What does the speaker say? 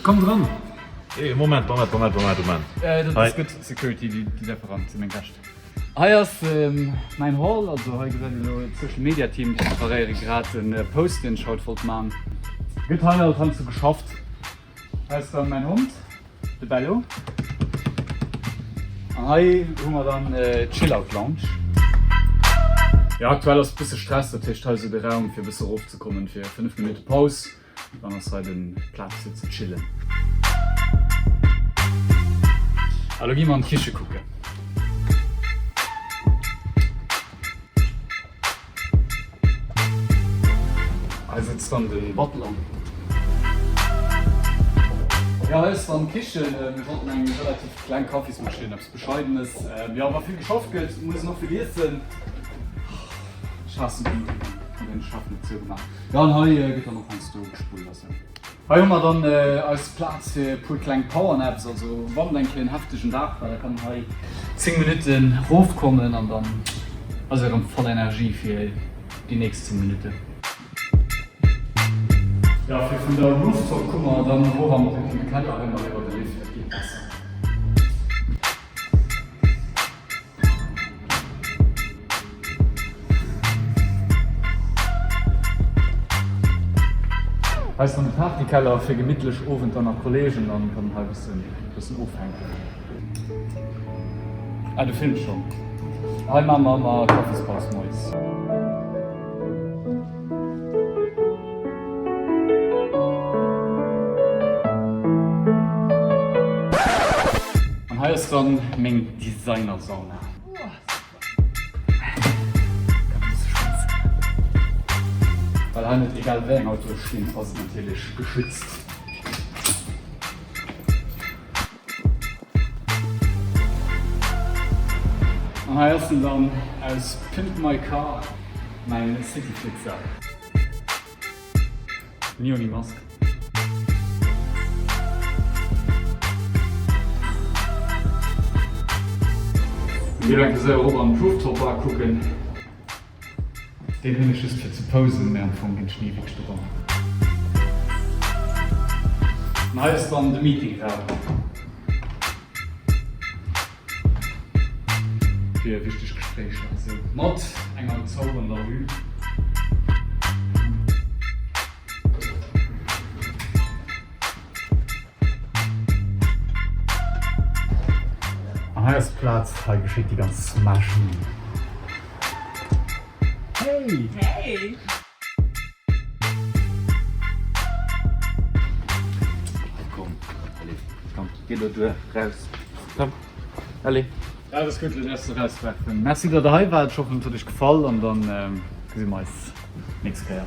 Kommt eran! Moment, Moment, Moment, Moment, Moment. Dat ass gutt, Security, déi däerf eran, dat si meng Gäscht. Hei ass mäin Hall, also hei gesäit een elo d'Social Media Team, déi preparéiere grad en Post deen ech haut wollt man. Gëtt hei alt heiansdo geschafft. Hei ass dann mäin Hond, de Bello. An hei hu mer dann d'Chill-Out Lounge. Jo, aktuell ass e bësse Stress, dat heescht hei ass esou de Raum fir e bësse erofzekommen, fir 5 Minutte Paus. Dann ass hei den Plaz fir ze chillen. A lo gi mer an d'Kiche kucken. Hei sëtzt dann den Butler. Jo hei ass dann d'Kichen. Mir wollten eng relativ kleng Kaffismaschinn, eppes bescheidenes. Jo wa vill geschafft gëtt, muss een och vill iessen. Ech haassen d'Nuddelen, hunn den Chef net zougemaach. Jo an hei gëtt dann och heiansdo gespullt a sou. Hei hu mer dann eis Plaz fir e puer kleng Powernaps, also wann et eng Kéier en heftegen Dag war, da kann een hei 10 Minutten rofkommen an dann ass ee rëm voll Energie fir déi nächst 10 Minutten. Jo fir vun der Rooftop Kummer dann erof an de Keller hei mol iwwer de Lift, dat geet besser. Hei ass dann de Partykeller fir gemittlech Owenter mat Kollegen an kann hei bëssen bëssen ofhänken. Ah du films schon. Hei maan mer emmer Kaffispaus moies. An hei ass dann meng Designer Sauna. Well hei net egal wéi eng Autoe stinn, ass et natierlech geschützt. An hei ass en dann aus Pimp My Car, mäin Cityflitzer. Ni ouni Mask. Mir ginn eng Kéier erop an d'Rooftop Bar kucken. Deen hunn ech just fir ze posen, mee am Fong ginn ech ni wierklech doran. An hei ass dann de Meetingraum. Fir wichteg Gespréicher a sou. Mat enger bezaubernder Vue. An hei ass d'Plaz, hei geschitt déi ganz Magie. Hey! Hey! Komm, allez, komm, geh do duer, raus, komm, allez. Ja, dat ass gutt, lo däerfs de rauswerfen. Merci, datt der hei waart. Ech hoffen, et huet iech gefall an dann gesi mer eis nächst Kéier.